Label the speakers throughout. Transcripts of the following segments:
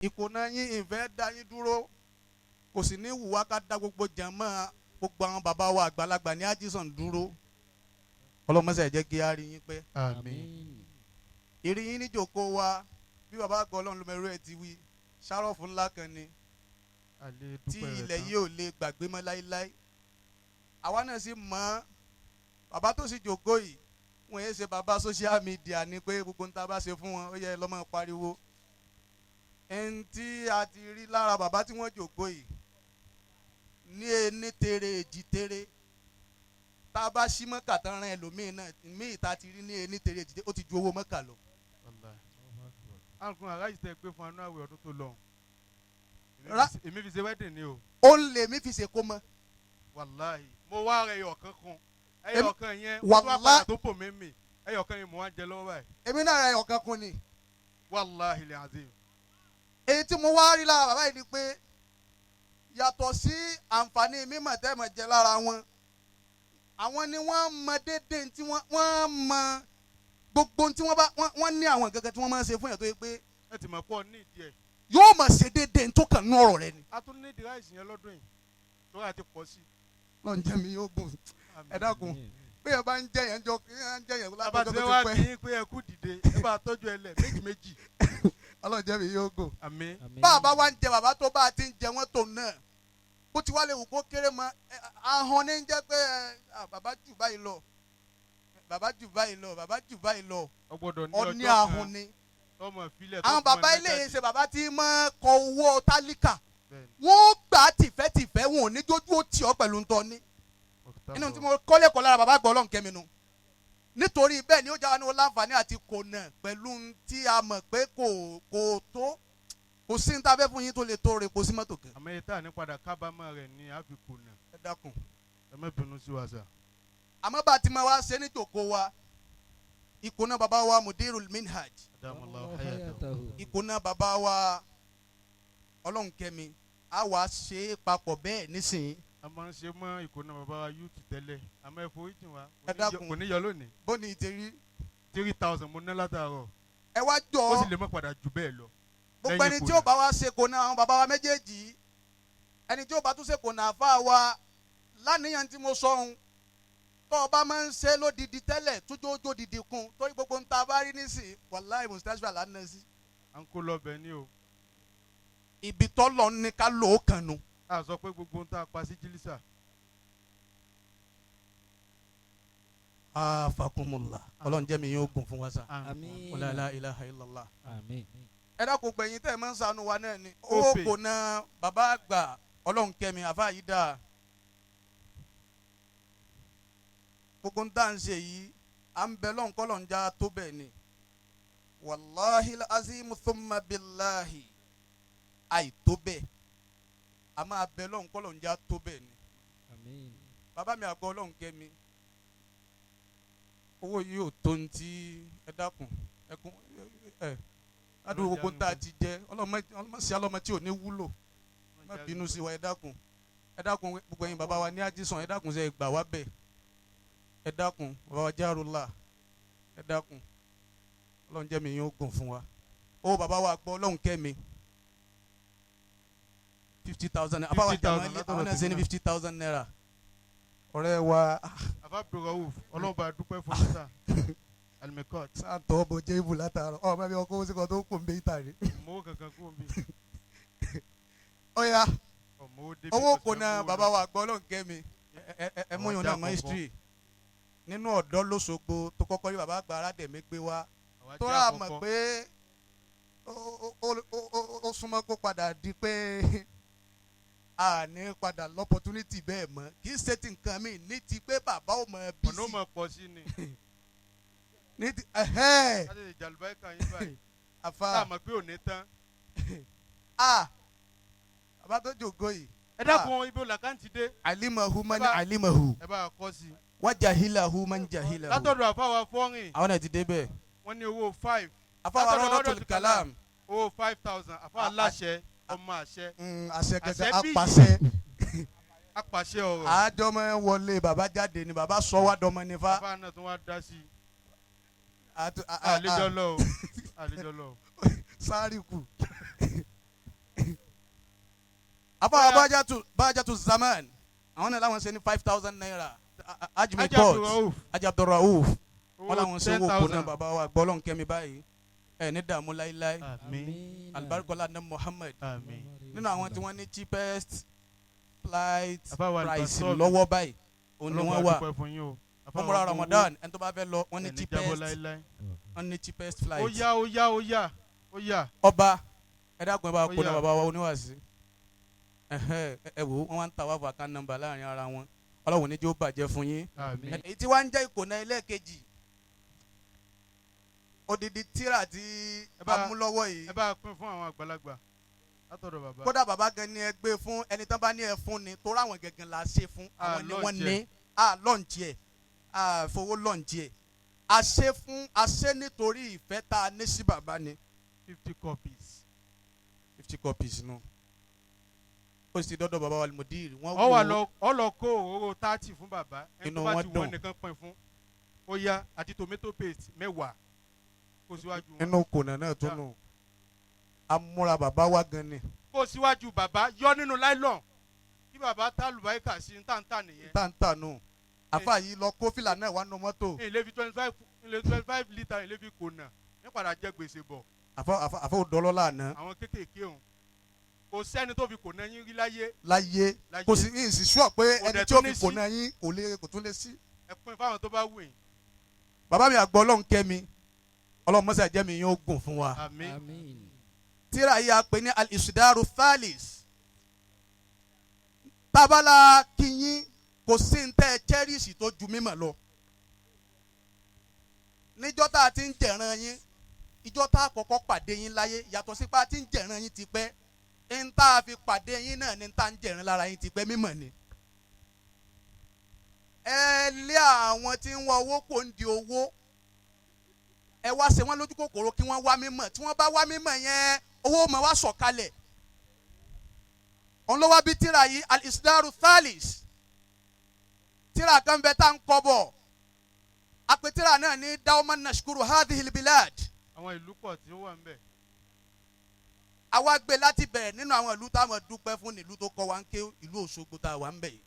Speaker 1: Ìkùnà yín ìfẹ́ dá yín dúró, kò sì ní wùwá ká dá gbogbo jàmọ́ gbogbo àwọn bàbá wa àgbàlagbà ní Ajísàn dúró. Ọlọ́mọṣẹ́ jẹ́ kí á rí yín pẹ́.
Speaker 2: Àmín.
Speaker 1: Ìrí yín níjòkó wa bí bàbá àgbà Ọlọ́run ló mẹ́rú ẹ̀ ti wí, ṣárọ̀fù ńlá kan ni tí ilẹ̀ yìí ò lè gbàgbé mọ́ láéláé. Àwa náà sì mọ̀ bàbá tó sì jòkó yìí, wọ́n yéé ṣe bàbá social media ni pé gbogbo ń ta bá ṣe fún wọn ó yẹ lọ́mọ pariwo. Ẹni tí a ti rí lára bàbá tí wọ́n jòkó yìí ní ení tere èjì tere, tá a bá ṣí mọ́kà tán rán ẹlòmíín náà míì tá a ti rí ní ení tere èjì tere, ó ti ju owó mọ́kà lọ.
Speaker 2: Alukun aláìsí tẹ gbé fún anú àwẹ̀ ọdún tó lọ. Èmi fi ṣe wedding ni o.
Speaker 1: Ó ń lè mí fi ṣe kó mọ́.
Speaker 2: Wàláhì mo wá rẹ ẹyọ kan kun ẹyọ kan yẹn wọ́n tún wá padà tó pò mí mì ẹyọ kan yẹn mo wá jẹ lọ́wọ́ báyìí.
Speaker 1: Èmi náà rẹ ẹyọ kan kun ni.
Speaker 2: Wàláhì lè azim.
Speaker 1: Èyí tí mo wá rí lára bàbá yìí ni pé yàtọ̀ sí àǹfààní mímọ̀ tẹ́mọ̀ jẹ lára wọn, àwọn ni wọ́n mọ déédéé tí wọ́n mọ gbogbo tí wọ́n bá wọ́n ní àwọn gẹ́gẹ́ tí wọ́n máa ń ṣe fún yàn tó yẹ pé
Speaker 2: ẹ ti mọ̀ pọ̀ ní ìdí ẹ̀.
Speaker 1: Yóò mọ̀ ṣe déédéé tó kàn ní ọ̀rọ̀ rẹ ni.
Speaker 2: A tún ní ìdí ráìsì yẹn lọ́dún yìí tó rà ti pọ̀ sí.
Speaker 1: Lọ́n jẹ́ mi yóò gùn. Ẹ dákun, bí ẹ bá ń jẹ yẹn jọ ẹ ń jẹ yẹn
Speaker 2: látọjọ́ tó ti pẹ́. Bàbá tí wàá kí pé ẹ kú dìde ẹ bá tọ́jú ẹ lẹ̀ méjì méjì.
Speaker 1: Ọlọ́run jẹ́ mi yóò gùn.
Speaker 2: Àmín.
Speaker 1: Bá a bá wá ń jẹ bàbá tó bá a ti ń jẹ wọ́n tó náà, bó ti wá lè wù kó kéré mọ́ ahọ́n ní jẹ́ pé bàbá jù báyìí lọ, bàbá jù báyìí lọ, bàbá jù báyìí lọ.
Speaker 2: Ọgbọ́dọ̀ ní
Speaker 1: ọní ahọ́n ni. Àwọn bàbá ilé yìí ṣe bàbá tí máa kọ owó tálíkà, wọ́n gbà tìfẹ́tìfẹ́, wọn ò ní jójú ó tì ọ́ pẹ̀lú ntọ́ ní. Inú tí mo kọ́lé kọ́ lára bàbá gbọ́ Ọlọ́run kẹ́mi nu. Nítorí bẹ́ẹ̀ ni ó jáwé ní o láǹfààní àti kònà pẹ̀lú tí a mọ̀ pé kò tó, kò sí ní tábẹ́ fún yín tó lè tó re kò sí mọ́tò kan.
Speaker 2: Àmọ́ èyí tá à ní padà kábàámọ̀ rẹ̀ ni a fi kùnà.
Speaker 1: Ẹ dákun.
Speaker 2: Ẹ má bínú sí wa sà.
Speaker 1: Àmọ́ bá a ti máa wá ṣe ní jòkó wa, ìkùnà bàbá wa Mudirul Minhaj, ìkùnà bàbá wa Ọlọ́run kẹ́mi, a wá ṣe é papọ̀ bẹ́ẹ̀ nísìnyí.
Speaker 2: A máa ń ṣe mọ́ ìkùnà bàbá wa yúùtù tẹ́lẹ̀, àmọ́ ẹ forí jìn wá.
Speaker 1: Ẹ dákun.
Speaker 2: Kò ní yọ lónìí.
Speaker 1: Bó ni ti rí.
Speaker 2: 3,000 mo ná látàárọ̀.
Speaker 1: Ẹ wá jọ.
Speaker 2: Ó sì lè má padà jù bẹ́ẹ̀ lọ.
Speaker 1: Gbogbo ẹni tí ó bá wa ṣe kò náà àwọn bàbá wa méjèèjì, ẹni tí ó bá tún ṣe kò náà fà wá lánìyàn tí mo sọ ohun tó o bá máa ń ṣe lódìdí tẹ́lẹ̀ tójójó dìdí kún torí gbogbo ń ta bá rí nísìn wàláì mustachio lánàá sí.
Speaker 2: À ń kó lọ bẹ̀ ni o.
Speaker 1: Ibi tọ́lọ̀ ní ká lò ó kàn nù.
Speaker 2: A sọ pé gbogbo ń ta pa sí jílísà.
Speaker 1: Afakumula Ọlọ́run jẹ́ mi yóò gùn fún wa sa.
Speaker 3: Àmín.
Speaker 1: Wala la ilaha illallah.
Speaker 3: Àmín.
Speaker 1: Ẹ dákun gbẹ̀yìn tẹ́ ẹ máa ń sànú wa náà ni. Owó kò na bàbá àgbà Ọlọ́run kẹ́mi àfa yìí dáa. Gbogbo ń tà ń ṣe yìí à ń bẹ lọ́n kọ́ lọ́n já tó bẹ́ẹ̀ ni. Wàláhi azimu thumma billahi àìtó bẹ́ẹ̀ a máa bẹ lọ́n kọ́ lọ́n já tó bẹ́ẹ̀ ni.
Speaker 3: Àmín.
Speaker 1: Bàbá mi àgbà Ọlọ́run kẹ́mi, owó yìí ò tó ń tí ẹ dákun ẹkún ẹ ládùúgbò gbogbo ń tà ti jẹ ọlọ́mọ sí alọ́mọ tí ò ní wúlò, má bínú sí wa. Ẹ dákun, ẹ dákun gbogbo ẹ̀yin bàbá wa ní Ajísàn, ẹ dákun ṣe gbà wá bẹ́ẹ̀, ẹ dákun bàbá wa Járùlá, ẹ dákun Ọlọ́run jẹ́ mi yín ó gùn fún wa. Ó bàbá wa gbọ́ Ọlọ́run kẹ́mi 50,000 naira, àbáwá jamali àwọn náà ṣe ní 50,000 naira ọ̀rẹ́ wa.
Speaker 2: Àfa Abdulrauf Ọlọ́run bá dúpẹ́ fún sísá alimikot.
Speaker 1: Sáàtọ̀ bò jẹ́ ibù látàárọ̀ ọmọ mi ọkọ̀ oṣù kan tó kù ń bẹ ìta rí.
Speaker 2: Mowó kankan kú mi.
Speaker 1: Ọ̀ya owó kò na bàbá wa gbọ́ Ọlọ́run kẹ́mi ẹ mú yàn náà mọ́ history nínú ọ̀dọ́ lọ́sọ̀gbọ̀ tó kọ́kọ́ rí bàbá àgbà aládẹ̀mí gbé wá tó rà mọ̀ pé ó súnmọ́ kó padà di pé a ní padà l'opportunity bẹ́ẹ̀ mọ́, kì í ṣe ti nǹkan mi ní ti pé bàbá ò mọ̀ bí sí.
Speaker 2: Ọ̀nà ó mọ̀ pọ̀ sí ni.
Speaker 1: Ní ti ẹ̀hẹ́n.
Speaker 2: Láti lè jàlùbáríkà yín báyìí.
Speaker 1: Àfa.
Speaker 2: Tá a mọ̀ pé ò ní tán.
Speaker 1: A bàbá tó jòkó yìí.
Speaker 2: Ẹ dákun ibi làkàntì dé.
Speaker 1: Alimahu man alimahu.
Speaker 2: Ẹ bá a kọ́ sí.
Speaker 1: Wa jahilahu man jahilahu.
Speaker 2: Látọ̀dọ̀ àfáwà fọ́rìn.
Speaker 1: Àwọn náà ti dé bẹ́ẹ̀.
Speaker 2: Wọ́n ní owó 5.
Speaker 1: Àfáwà Rọ́dọ̀tul Kalam.
Speaker 2: Owó 5,000 àfáwà aláṣẹ ọmọ àṣẹ.
Speaker 1: Àṣẹ kẹkẹ apàṣẹ.
Speaker 2: Apàṣẹ ọ̀rọ̀.
Speaker 1: Àjọmọ wọlé bàbá jáde ni bàbá sọ wá dọmọ nífa.
Speaker 2: Bàbá náà tún wá dá sí i. Àlejò lọ o, àlejò lọ o.
Speaker 1: Sáríkù. Àfáà Bájátù Zaman, àwọn náà láwọn ṣe ní ₦5,000. Ajmi
Speaker 2: Haji
Speaker 1: Court.
Speaker 2: Abdulrauf.
Speaker 1: Haji Abdulrauf,
Speaker 2: Owó
Speaker 1: wọn làwọn ṣe owó kò náà.
Speaker 2: 10,000.
Speaker 1: Bàbá wa gbọ́ Ọlọ́run kẹ́mi báyìí, ẹ̀ ní dààmú láíláí.
Speaker 2: Àmín.
Speaker 1: Alibarikola ní Muhammad.
Speaker 2: Àmín.
Speaker 1: Nínú àwọn tí wọ́n ní cheapest flight
Speaker 2: Àfáà wa
Speaker 1: price
Speaker 2: Albasọ́ọ̀lù.
Speaker 1: lọ́wọ́ báyìí, òun ni
Speaker 2: Ọlọ́run
Speaker 1: wọ́n
Speaker 2: a
Speaker 1: wà.
Speaker 2: dúpẹ́ fún yín o. Àfáà
Speaker 1: Umrah
Speaker 2: wa
Speaker 1: Ramadan, ẹni tó bá fẹ́ lọ, wọ́n ní
Speaker 2: ẹ̀ ní jábọ́
Speaker 1: cheapest
Speaker 2: láíláí.
Speaker 1: Wọ́n ní cheapest
Speaker 2: Ó
Speaker 1: flight.
Speaker 2: yá, ó yá, ó yá, ó yá.
Speaker 1: Ọba, ẹ dákun, ẹ bá
Speaker 2: Ó
Speaker 1: kó náà.
Speaker 2: yá.
Speaker 1: Bàbá wa oníwàásí, ẹhẹ́, ẹ wò ó, wọ́n wá ń ta wá fún account number láàrin ara wọn. Ọlọ́run ní jẹ́ ó bàjẹ́ fún yín.
Speaker 2: Àmín.
Speaker 1: Èyí tí wàá ń jẹ́ ìkòná ẹlẹ́ẹ̀kejì, odidi tíra tí
Speaker 2: Ẹ bá-
Speaker 1: a mú lọ́wọ́ yìí.
Speaker 2: Ẹ bá pín fún àwọn àgbàlagbà látọ̀dọ̀ bàbá.
Speaker 1: Kódà bàbá gan ni ẹ gbé fún ẹni tán bá ní ẹ fún ni, torí àwọn gangan la ṣe fún.
Speaker 2: A
Speaker 1: Àwọn ni wọ́n
Speaker 2: launch
Speaker 1: ní a launch ẹ̀, a fowó launch ẹ̀, a ṣe fún, a ṣe nítorí ìfẹ́ tá a ní sí bàbá ni.
Speaker 2: 50 copies.
Speaker 1: 50 copies nù, ó sì dọ́dọ̀ bàbá wa Al-Mudir, wọ́n
Speaker 2: Ọ wà
Speaker 1: wò ó.
Speaker 2: lọ, ọ lọ kó òróró 30 fún bàbá ẹni
Speaker 1: Inú
Speaker 2: tó bá
Speaker 1: wọn
Speaker 2: ti
Speaker 1: dùn.
Speaker 2: wọ́n nìkan pín fún. Ó yá, àti tomato paste 10 kó síwájú wọn.
Speaker 1: Inú kònà náà tún nù, amúra bàbá wa gan ni.
Speaker 2: Kó síwájú bàbá, yọ nínú nylon kí bàbá tá lùbáríkà sí ní tàǹtà nìyẹn.
Speaker 1: Táǹtà nù, àfa yìí lọ kó fìlà náà wà nù mọ́tò.
Speaker 2: Ilé fi 25, ilé 25 litre, ilé fi kònà ní padà jẹ gbèsè bọ̀.
Speaker 1: Àfa ò dọ́lọ́lá àná.
Speaker 2: Àwọn kéékèèké òun, kò sẹ́ni tó fi kònà yín rí láyé.
Speaker 1: Láyé.
Speaker 2: Láyé.
Speaker 1: Kò sí ní ìsì sùọ́ pé
Speaker 2: Kò
Speaker 1: ẹni
Speaker 2: dẹ̀
Speaker 1: tí ó
Speaker 2: tún
Speaker 1: fi
Speaker 2: ní sí.
Speaker 1: kònà yín kò lè, kò tún lè sí.
Speaker 2: Ẹ pín fáwọn tó bá wù yín.
Speaker 1: Bàbá mi àgbọ̀, Ọlọ́run kẹ́ mi, Ọlọ́run mọ́sá jẹ́ mi yóò gùn fún wa.
Speaker 2: Àmín.
Speaker 3: Àmín.
Speaker 1: Tíra yìí a pè ní al-isdaru thalis. Tábàlà kìnyín, kò sí ní tẹ́ ẹ cherish tó ju mímọ̀ lọ. Níjọ́ tá a ti ń jẹ̀ràn yín, ìjọ́ tá a kọ́kọ́ pàdé yín láyé, yàtọ̀ sí pé a ti ń jẹ̀ràn yín tipẹ́, ń tá a fi pàdé yín náà ní tá a ń jẹ̀ràn lára yín tipẹ́, mímọ̀ ni. Ẹ lé àwọn tí ń wá owó kò ń di owó, ẹ wá ṣe wọ́n lójú kòkòrò kí wọ́n wá mímọ̀. Tí wọ́n bá wá mímọ̀ yẹn, owó máa wá sọ̀kalẹ̀. Òun ló wá bí tíra yìí, al-isdaru thalis. Tíra kan bẹ tá à ń kọ bọ̀, àpè tíra náà ní dauman nashkuru hadhihi bilad.
Speaker 2: Àwọn ìlú pọ̀ tí ó wà ń bẹ̀.
Speaker 1: Àwa gbé láti bẹ̀rẹ̀ nínú àwọn ìlú táwọn dúpẹ́ fún, nílùú tó kọ́ wa ń ké, ìlú Òṣogbo tá a wà ń bẹ̀ yìí.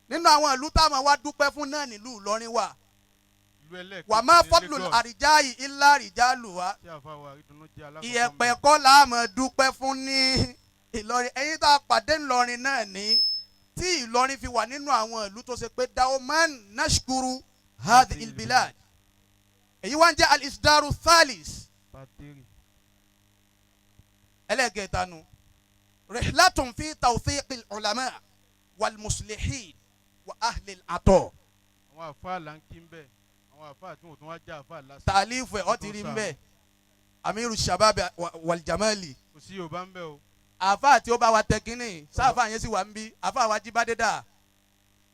Speaker 1: Nínú àwọn ìlú táwọn wá dúpẹ́ fún náà nílùú Ìlọrin wà.
Speaker 2: Ìlú ẹlẹ́ẹ̀kejì
Speaker 1: Wà má
Speaker 2: ní
Speaker 1: fadlul
Speaker 2: Lagos.
Speaker 1: àrìjáyì ilá àrìjálù wa.
Speaker 2: Tí àfa wa ìdùnnú jẹ́ alákọ̀ọ́kọ́
Speaker 1: Ìyẹ̀pẹ̀ kọ́ la máa dúpẹ́ fún ní Ìlọrin. Ẹ̀yin tá a pàdé ńlọrin náà ní tí Ìlọrin fi wà nínú àwọn ìlú tó ṣe pé dauman nashkuru hadhihi albilad. Èyí wá ń jẹ́ al-isdaru thalis.
Speaker 2: Bàtírì.
Speaker 1: Ẹlẹ́gẹ̀ẹ́ta nu, rihlatun fi tawthiqil ulama wal muslihin wa ahli al-ato.
Speaker 2: Àwọn àfa là ń kí ń bẹ̀, àwọn àfa tí wọ́n tún wá já àfa lásán.
Speaker 1: Tàlífù ẹ̀ ọ́ ti rí ń bẹ̀, amiru shabab wal jamali.
Speaker 2: Kò sí Yorùbá ń bẹ̀ o.
Speaker 1: Àfa tí ó bá wa tẹ kínní sáfà yẹn sì wà ń bí, àfa wa jíbádé dà.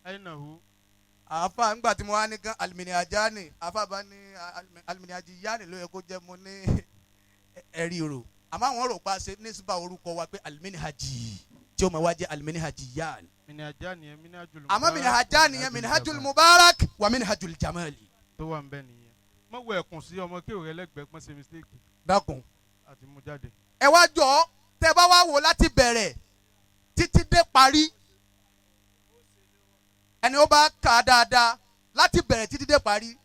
Speaker 2: Ainahu.
Speaker 1: Àfa ńgbà tí mo wá ní kan aliminiajani, àfa bá ní aliminajiyani ló yẹ kó jẹ́. Mo ní ẹ̀rí rò, àmọ́ àwọn rò pa ṣe nísìbà orúkọ wa pé aliminihaji tí ó máa wá jẹ́ aliminihajiyani.
Speaker 2: Minajani yẹn, minajul
Speaker 1: Àmọ́ minhajani yẹn, minhajul mubarak wa minhajul jamali.
Speaker 2: Tó wà ń bẹ̀ nìyẹn. Mọ̀ wọ ẹ̀kùn sí ọmọ kí òrẹ́ lẹ́gbẹ̀ẹ́ pọ́n ṣe mistake.
Speaker 1: Dákun.
Speaker 2: Àti mú jáde.
Speaker 1: Ẹ wá jọ, tẹ bá wá wò láti bẹ̀rẹ̀ títí dé parí, ẹni ó bá kà á dáadáa láti bẹ̀rẹ̀ títí dé parí,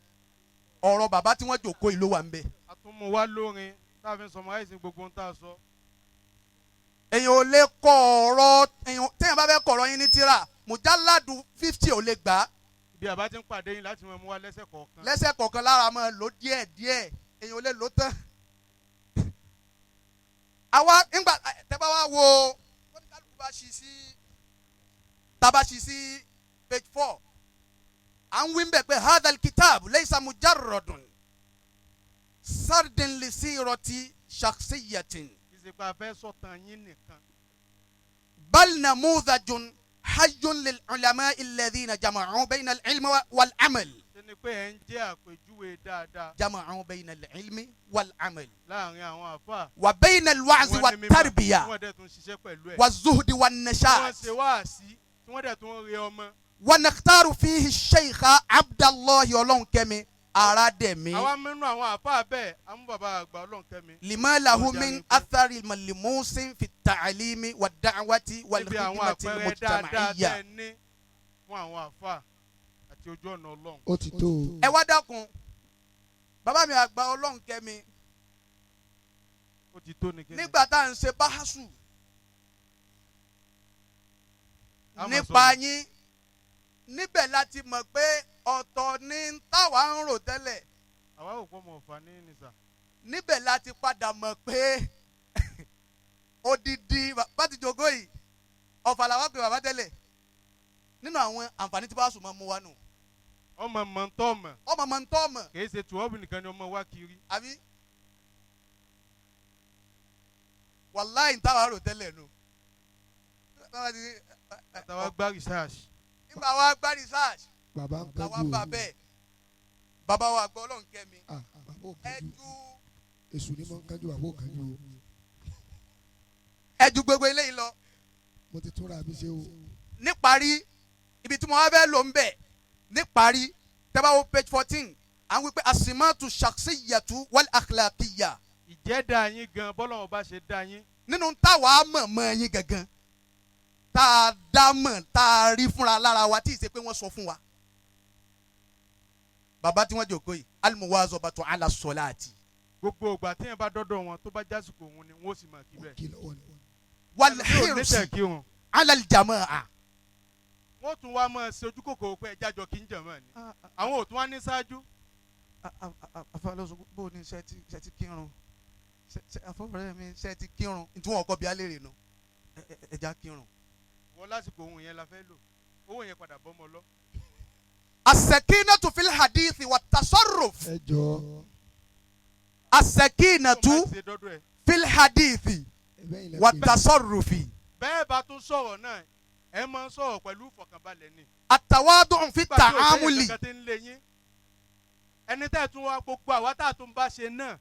Speaker 1: ọ̀rọ̀ bàbá tí wọ́n jòkó yìí ló wà ń bẹ̀.
Speaker 2: A tún mú wá lórin tá a fi summarize gbogbo ohun tá a sọ.
Speaker 1: Èyàn ò lè kọ ọ̀rọ̀ èyàn téèyàn bá fẹ́ kọ ọ̀rọ̀ yín ní tíra mujalladu 50 ò lè gbà á.
Speaker 2: Bí a bá ti ń pàdé yín láti máa mú wá lẹ́sẹ̀ kọ̀ọ̀kan.
Speaker 1: Lẹ́sẹ̀ kọ̀ọ̀kan lára máa lò díẹ̀ díẹ̀, èyàn ò lè lò tán. Àwa ńgbà tẹ́ bá wá wo oníkálukú bá ṣí sí, tá bá ṣí sí page 4, à ń wí bẹ́ẹ̀ pé hadal kitab laysa mujarradun sardin li sirati shakhsiyatin.
Speaker 2: Kì í ṣe pé a fẹ́ sọ̀tàn yín nìkan.
Speaker 1: Bal namudhajun hayyun lil ulama alladhina jama'u bayna al-ilmi wal amal.
Speaker 2: Ṣe ni pé ẹ̀ ń jẹ́ àpèjúwe dáadáa.
Speaker 1: Jama'u bayna al-ilmi wal amal.
Speaker 2: Láàrin àwọn àfa.
Speaker 1: Wa bayna al-wa'zi
Speaker 2: Wọ́n ní mímọ̀,
Speaker 1: wat tarbiya.
Speaker 2: tí wọ́n dẹ̀ tún ṣiṣẹ́ pẹ̀lú ẹ̀.
Speaker 1: Wa zuhdi wan
Speaker 2: Tí wọ́n
Speaker 1: nashat.
Speaker 2: ṣe wáàsí, tí wọ́n dẹ̀ tún re ọmọ.
Speaker 1: Wa nakhtaru fihi sheikha Abdallahi Ọlọ́runkẹ́mi. Ara dẹ̀ mí.
Speaker 2: Àwa mẹ́nu àwọn àfa bẹ́ẹ̀ amú bàbá àgbà Ọlọ́nkẹ́mi.
Speaker 1: Lima lahu min athari malimusin fi ta'alimi wa da'wati wal
Speaker 2: níbi àwọn
Speaker 1: khidmati
Speaker 2: àpẹẹrẹ dáadáa
Speaker 1: mujtama'iyya.
Speaker 2: tẹ́ ẹ ní fún àwọn àfa àti ojú ọ̀nà Ọlọ́run.
Speaker 3: Ó ti tó o.
Speaker 1: Ẹ wá dákun, bàbá mi àgbà Ọlọ́nkẹ́mi,
Speaker 2: Ó ti tó ní kíni.
Speaker 1: nígbà tá à ń ṣe báhásù
Speaker 2: A máa
Speaker 1: nípa
Speaker 2: sọ̀rọ̀.
Speaker 1: yín, níbẹ̀ láti mọ̀ pé ọ̀tọ̀ ni táwa ń rò tẹ́lẹ̀.
Speaker 2: Àwa ò pọ̀ mọ̀ ọ̀fà ní nìsà.
Speaker 1: Níbẹ̀ láti padà mọ̀ pé odidi bá ti jogó yìí, ọ̀fà làwa pè bàbá tẹ́lẹ̀. Nínú àwọn àǹfààní tí báṣu máa mú wa nù.
Speaker 2: Ọmọ mọ̀ ń tọ́ mọ̀.
Speaker 1: Ọmọ mọ̀ ń tọ́ mọ̀.
Speaker 2: Kì í ṣe tùwọ́bù nìkan ni ọmọ wa kiri.
Speaker 1: Àbí wàláì táwa rò tẹ́lẹ̀ nù.
Speaker 2: Àtàwa gbá research.
Speaker 1: Nígbà wa gbá research,
Speaker 3: Bàbá ń
Speaker 1: làwa
Speaker 3: kánjú
Speaker 1: bá
Speaker 3: o.
Speaker 1: bẹ́ẹ̀, bàbá wa gbọ́ Ọlọ́run kẹ́mi.
Speaker 3: Ah, bàbá ò
Speaker 1: Ẹ
Speaker 3: kánjú.
Speaker 1: ju
Speaker 3: Èṣù ni mo ń kánjú, bàbá ò kánjú o.
Speaker 1: Ẹ ju gbogbo eléyìí lọ.
Speaker 3: Mo ti túnra mi ṣe o.
Speaker 1: Níparí, ibi tí mo wá fẹ́ lò ń bẹ̀ níparí, tẹ́ bá wo page 14, à ń wí pé asimatu shakhsiyatu wal akhlaqiyya.
Speaker 2: Ìjẹ́dá yín gan bọ́lọ́run bá ṣe dá yín.
Speaker 1: Nínú táwa mọ̀ mọ́ yín gangan, tá a dá mọ̀, tá a rí fúnra lára wa, tí ì ṣe pé wọ́n sọ fún wa. Bàbá tí wọ́n jòkó yìí, almuwazabatu ala solati.
Speaker 2: Gbogbo ìgbà téèyàn bá dọ́dọ̀ wọn, tó bá jásìkò òun ni wọ́n ó sì máa kí
Speaker 3: Wọ́n
Speaker 2: bẹ́ẹ̀.
Speaker 3: kí lọ́wọ́ ni.
Speaker 1: Wal
Speaker 2: Ẹlòmíì ò ní
Speaker 1: hirsi
Speaker 2: tẹ̀ kí wọn.
Speaker 1: ala aljamaa.
Speaker 2: Wọ́n tún wá máa ṣe ojú kòkòrò pé ẹja jọ kí ń jẹ̀mọ́ ni. Àwọn ò tún wá ní ṣáájú.
Speaker 1: Afọlọsọ bó ni ṣe ti kírun, afọwọrẹ mi ṣe ti kírun, tí wọn kọ bí alẹ́ rè nu ẹja kírun.
Speaker 2: Wọ́n lásìkò òun yẹn la fẹ́ lò. Owó yẹn padà bọ́mọ lọ.
Speaker 1: Asekinatu fil hadithi wa tasarruf.
Speaker 3: Ẹ jọ.
Speaker 1: Asekinatu
Speaker 2: Tó bá ti ṣe dọ́dọ̀ ẹ̀.
Speaker 1: fil hadithi
Speaker 3: Ẹbẹ́ ilẹ̀
Speaker 1: wa
Speaker 3: pé
Speaker 1: tasarrufi.
Speaker 2: Bẹ́ẹ̀ bá tún sọ̀rọ̀ náà, ẹ máa ń sọ̀rọ̀ pẹ̀lú ìfọ̀kànbalẹ̀ ni.
Speaker 1: Atawadun fi
Speaker 2: Nígbà tí ò sẹ́yìn
Speaker 1: ta'amuli.
Speaker 2: kankan tí ń lé yín. Ẹni tẹ́ ẹ̀ tún wá gbogbo àwa tá a tún bá ṣe náà,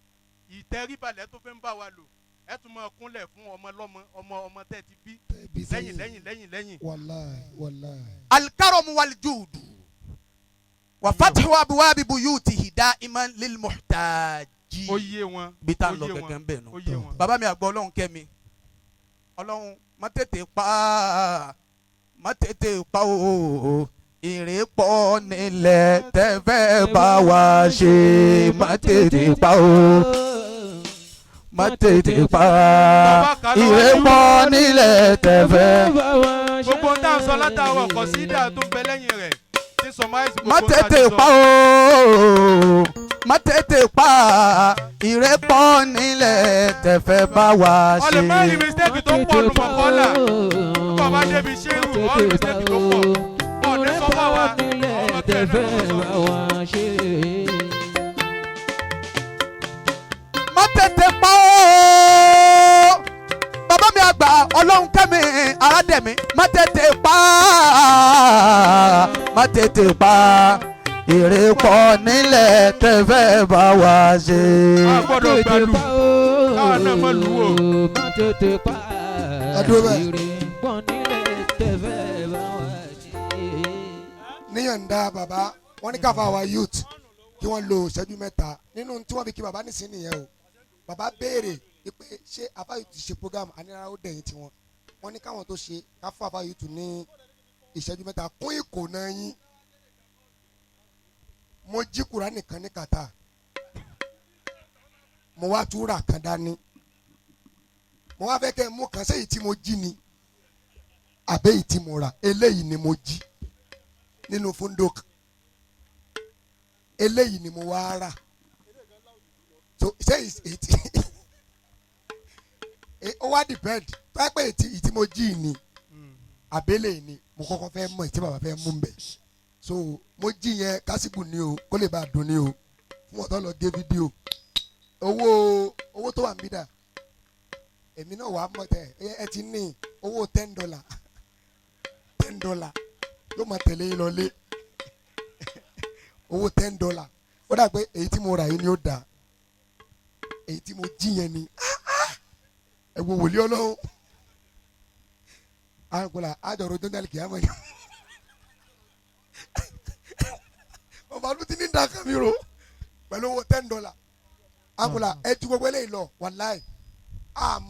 Speaker 2: ìtẹríbalẹ̀ tó fi ń bá wa lò, ẹ tún máa kúnlẹ̀ fún ọmọ lọ́mọ, ọmọ ọmọ tẹ́ ẹ ti bí
Speaker 3: tẹ́ bí
Speaker 2: lẹ́yìn
Speaker 3: sẹ́yìn.
Speaker 2: lẹ́yìn lẹ́yìn lẹ́yìn.
Speaker 3: Wàláì wàláì.
Speaker 1: Alkaramu wal judu wa fathu abwabi buyutihi da'iman lil muhtaji.
Speaker 2: Ó yé wọn.
Speaker 1: Bí tá a
Speaker 2: Ó
Speaker 1: lọ
Speaker 2: yé wọn,
Speaker 1: gangan bẹ́ẹ̀ nù.
Speaker 2: ó yé wọn.
Speaker 1: Bàbá mi àgbọ̀ Ọlọ́run kẹ́mi, Ọlọ́run má tètè pa, má tètè pa o, èrè pọ̀ nílẹ̀ tẹ́ fẹ́ bá wa ṣe, má tètè pa o, má tètè pa, èrè pọ̀ nílẹ̀ tẹ́ fẹ́.
Speaker 2: Gbogbo ohun tá à ń sọ látàárọ̀, kò sí ìdá tó ń bẹ lẹ́yìn rẹ̀ tí ń summarize gbogbo
Speaker 1: Má
Speaker 2: ohun tá a ti
Speaker 1: tètè
Speaker 2: sọ.
Speaker 1: pa o, má tètè pa, ìrẹ́pọ̀ nílẹ̀ tẹ́ fẹ́ bá wa
Speaker 2: Ọ lè má rí
Speaker 1: ṣe.
Speaker 2: mistake tó pọ̀ nù mọ̀kọ́là nígbà bá débi ṣéwù, ọ rí mistake tó pọ̀ ọ̀ ní sọ fún wa ọmọ tẹ̀ náà ló sọ.
Speaker 1: Má tètè pa o, bàbá mi àgbà Ọlọ́run kẹ́mi aládẹ̀mí, má tètè pa, má tètè pa, ìrẹ́pọ̀ nílẹ̀ tẹ́ fẹ́ bá wa ṣe.
Speaker 2: A gbọ́dọ̀ gbàlù káwa náà má lù wò.
Speaker 4: Má tètè pa.
Speaker 3: Ẹ dúró bẹ́ẹ̀.
Speaker 4: Èrè pọ̀ nílẹ̀ tẹ̀fẹ́ bá wa ṣe.
Speaker 3: Níyànda bàbá wọn ní káfa wa youth kí wọ́n lo ìṣẹ́jú 3 nínú tí wọ́n fi kí bàbá nísìnyí nìyẹn o. Bàbá béèrè pé ṣé afa youth ṣe program anira ó dẹ̀yìn tiwọn. Wọ́n ní káwọn tó ṣe ká fún afa youth ní ìṣẹ́jú 3 kún ìkòná yín. Mo jí Kùránì kan ní kàtà, mo wá túra kan dání, mo wá fẹ́ kẹ́ ẹ mú kan sẹ́yìn tí mo jí ni àbẹ́yìí tí mo rà. Eléyìí ni mo jí nínú fundok, eléyìí ni mo wá rà. So ṣé èyí tí ó wá depend tó yẹ pé èyí tí mo jí ni àbẹ́lẹ̀ ni mo kọ́kọ́ fẹ́ mọ̀, èyí tí bàbá fẹ́ mú bẹ̀. So mo jí yẹn kásìkò ni o, kó lè bá a dùn ni o fún ọ̀tọ́ lọ gé fídíò. Owó tó wà ń bí dà, èmi náà wàá mọ̀ tẹ ẹ ti ní owó $10, $10 yóò máa tẹ̀lé yín lọlé. Owó $10, ó dà pé èyí tí mo rà yìí ni ó dà, èyí tí mo jí yẹn ni. Ẹ wo wòlíì Ọlọ́run àgbọ̀là àjọrò jọ́njálì kìámọ̀ ni ọba ló ti ní dàkà mi ro. Pẹ̀lú owó $10 àkùlà ẹ ju gbogbo eléyìí lọ, wàláì àmọ́.